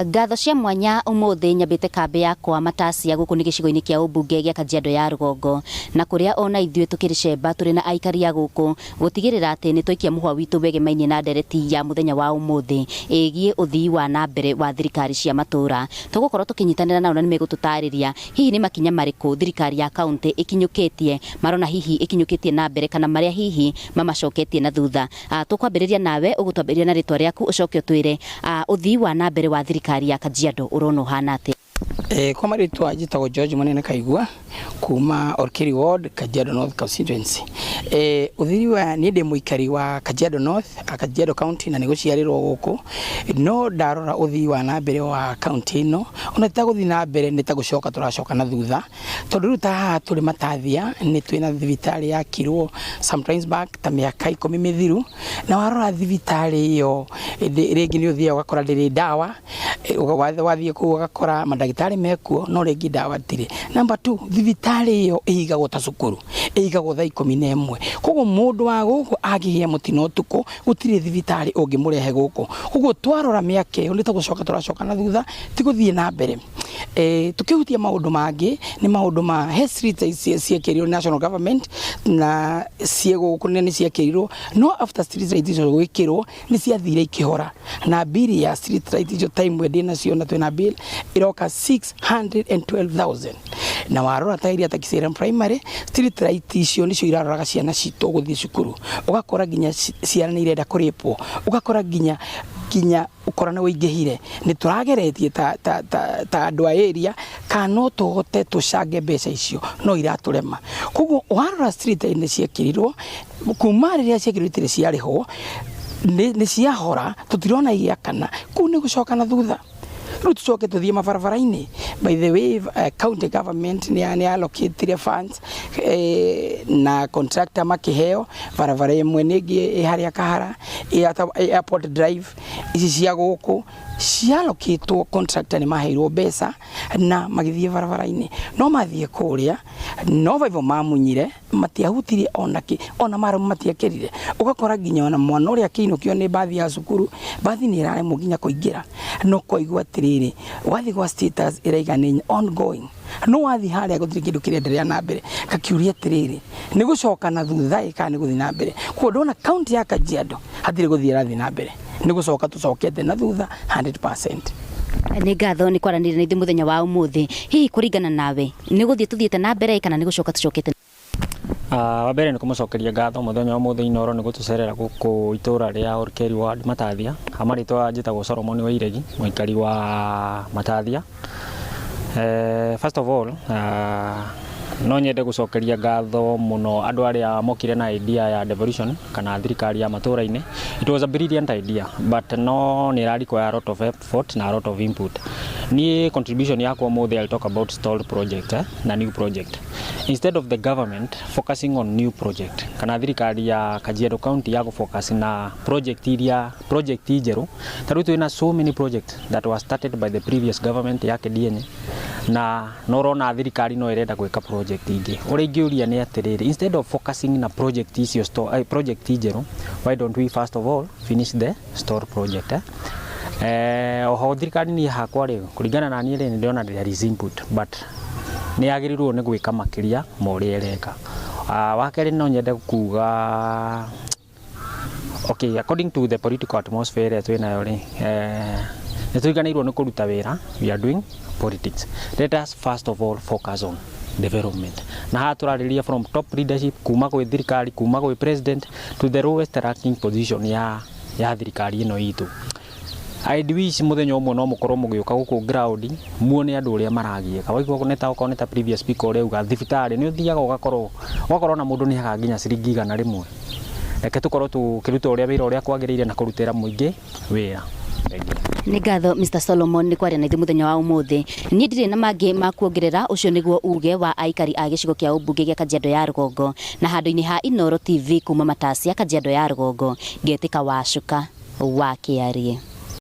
Ngatho cia mwanya ũmũthĩ nyambĩte kambĩ yakwa Matasia gũkũ nĩ gĩcigo-inĩ kĩa ũmbunge gĩa Kajiado ya Rũgongo, na kũrĩa ona ithuĩ tũkĩrĩ cemba tũrĩ na aikari a gũkũ gũtigĩrĩra atĩ nĩ twaikia mũhwa witũ wegemainie na ndereti ya mũthenya wa ũmũthĩ ĩgiĩ ũthii wa na mbere wa thirikari cia matũra. Tũgũkorwo tũkĩnyitanĩra nao na nĩ megũtũtarĩria hihi nĩ makinya marĩkũ thirikari ya kaũntĩ ĩkinyũkĩtie, marona hihi ĩkinyũkĩtie na mbere kana marĩa hihi mamacoketie na thutha. Tũkwambĩrĩria nawe, ũgũtwambĩrĩria na rĩtwa rĩaku ũcoke ũtwĩre ũthii wa na mbere wa thirikari ya Kajiado ũrona ũhana atĩa? Kwa marĩtwa njĩtagwo George Mũnene Kaigua kuma Olkeri Ward, Kajiado North Constituency. Ũthii wa niĩ ndĩ mũikari wa Kajiado North, Kajiado County na nĩ gũciarĩrwo gũkũ, no ndarora ũthii wa na mbere wa county ĩno ona ti ta gũthiĩ na mbere nĩ ta gũcoka tũracoka na thutha. Tondũ rĩu ta haha tũrĩ Matathia nĩ twĩna thibitarĩ yakirwo sometimes back ta mĩaka 10 mĩthiru, na warora thibitarĩ ĩyo rĩngĩ nĩ ũthiaga ũgakora ndĩrĩ ndawa, wathiĩ kũu ũgakora mandagĩtarĩ mekuo no rĩngĩ ndawa itirĩ. Number two, thibitarĩ ĩyo ĩhingagwo ta cukuru, ĩhingagwo thaa 11, koguo mũndũ wa gũkũ angĩgĩa mũtino ũtukũ gũtirĩ thibitarĩ ũngĩmũrehe gũkũ. Koguo twarora mĩaka ĩyo nĩ ta gũcoka tũracoka na thutha, ti gũthiĩ na mbere. Tukihutia maundu mangi ni maundu ma he street ciekĩrirwo national government na ciĩ gũkũ nĩ ciekĩrirwo, no after street light icio gwĩkĩrwo nĩ ciathire ikĩhora, na bill ya street light icio time ĩmwe ndĩ nacio na twĩna bill ĩroka 612,000, na warora ta area ta Kiserian Primary, street light icio nĩcio iraroraga ciana citũ gũthiĩ cukuru, ũgakora nginya ciana nĩ irenda kũrĩpwo, ũgakora nginya ũkora nĩ ũingĩhire. Nĩ tũrageretie ta, ta, ta, ta andũ a area kana no tũhote tũcange mbeca icio, no iratũrema. Koguo warora street light nĩ ciekĩrirwo, kuma rĩrĩa ciekĩrirwo itirĩ ciarĩhwo, nĩ ciahora, tũtirona igĩakana, kũu nĩ gũcoka na thutha. Rĩu tũcoke tũthiĩ mabarabara-inĩ. By the way, county government nĩ allocatire funds na contractor makĩheo barabara ĩmwe nĩ ĩngĩ ĩ harĩa Kahara, Airport Drive, ici cia gũkũ cialokĩtwo, contractor nĩ maheirwo mbeca na magĩthiĩ barabara-inĩ, no mathiĩ kũrĩa no baibũ mamunyire, matiahutirie ona kĩ, ona maramu matiekĩrire. Ũgakora nginya ona mwana ũrĩa akĩinũkio nĩ mbathi ya cukuru, mbathi nĩ ĩraremwo nginya kũingĩra, no kũigua atĩrĩrĩ, wathiĩ gwa status ĩraiga nĩ ongoing, no wathiĩ harĩa gũtirĩ kĩndũ kĩrenderea na mbere. Ngakĩũria atĩrĩrĩ, nĩ gũcoka na thutha ĩ kana nĩ gũthiĩ na mbere? Koguo ndona kaunti ya Kajiado hatirĩ gũthiĩ ĩrathiĩ na mbere, nĩ gũcoka tũcokete na thutha 100%. Nĩ ngatho nĩ kwaranĩria na ithuĩ mũthenya wa ũmũthĩ. Hihi kũringana nawe nĩ gũthiĩ tũthiĩte na mbere kana nĩ gũcoka tũcokete? Wa mbere nĩ kũmũcokeria ngatho mũthenya wa ũmũthĩ Inooro nĩ gũtũcerera gũkũ itũra rĩa Olkeri Ward Matathia. Ha marĩtwa njĩtagwo Solomon Wairegi, mũikari wa Matathia. First of all, no nyende gũcokeria ngatho mũno andũ arĩa mokire na idea ya devolution kana thirikari ya matũra-inĩ. It was a brilliant idea but no nĩ ĩra require a lot of effort na a lot of input. Niĩ contribution yakwa ũmũthĩ, I'll talk about stalled project na new project. Instead of the government focusing on new project kana thirikari ya Kajiado County ya gũfocus na project iria project njerũ, ta rĩu twĩna so many projects that were started by the previous government ya Kedienye, na no ũrona thirikari no ĩrenda gwĩka project ingĩ. Ũrĩa ingĩũria nĩ atĩrĩrĩ, instead of focusing na project icio project njerũ, why don't we first of all finish the stalled project, eh? Oho thirikari, niĩ hakwa rĩ, kũringana na niĩ rĩ, nĩ ndĩrona there is input but nĩ yagĩrĩirwo nĩ gwĩka makĩria ma ũrĩa ĩreka. Wa kerĩ, no nyende kuga, okay, according to the political atmosphere ĩrĩa twĩnayo rĩ, nĩ tũriganĩirwo nĩ kũruta wĩra, we are doing politics. Let us first of all focus on development, na haha tũrarĩrĩria from top leadership, kuma gwĩ thirikari, kuma gwĩ president to the lowest ranking position ya thirikari ĩno itũ. I'd wish mũthenya ũmwe no mũkorwo mũgĩũka gũkũ ground muone andũ ũrĩa maragiĩka. Waigua nĩ ta okorwo nĩ ta previous speaker ũrĩa auga thibitarĩ nĩ ũthiaga ũgakorwo na mũndũ nĩ aga nginya ciringi 100. Reke tũkorwo tũkĩruta ũrĩa wĩra ũrĩa kwagĩrĩire na kũrutĩra mũingĩ wĩra. Thank you. Nĩ ngatho Mr Solomon nĩ kwaria na ithuĩ mũthenya wa ũmũthĩ. Niĩ ndirĩ na mangĩ ma kuongerera. Ũcio nĩguo uge wa aikari a gĩcigo kĩa ũmbunge gĩa Kajiado ya Rũgongo, na handũ-inĩ ha Inooro TV kuma Matasia, Kajiado ya Rũgongo, ngetĩka Wacuka wa Kĩarie.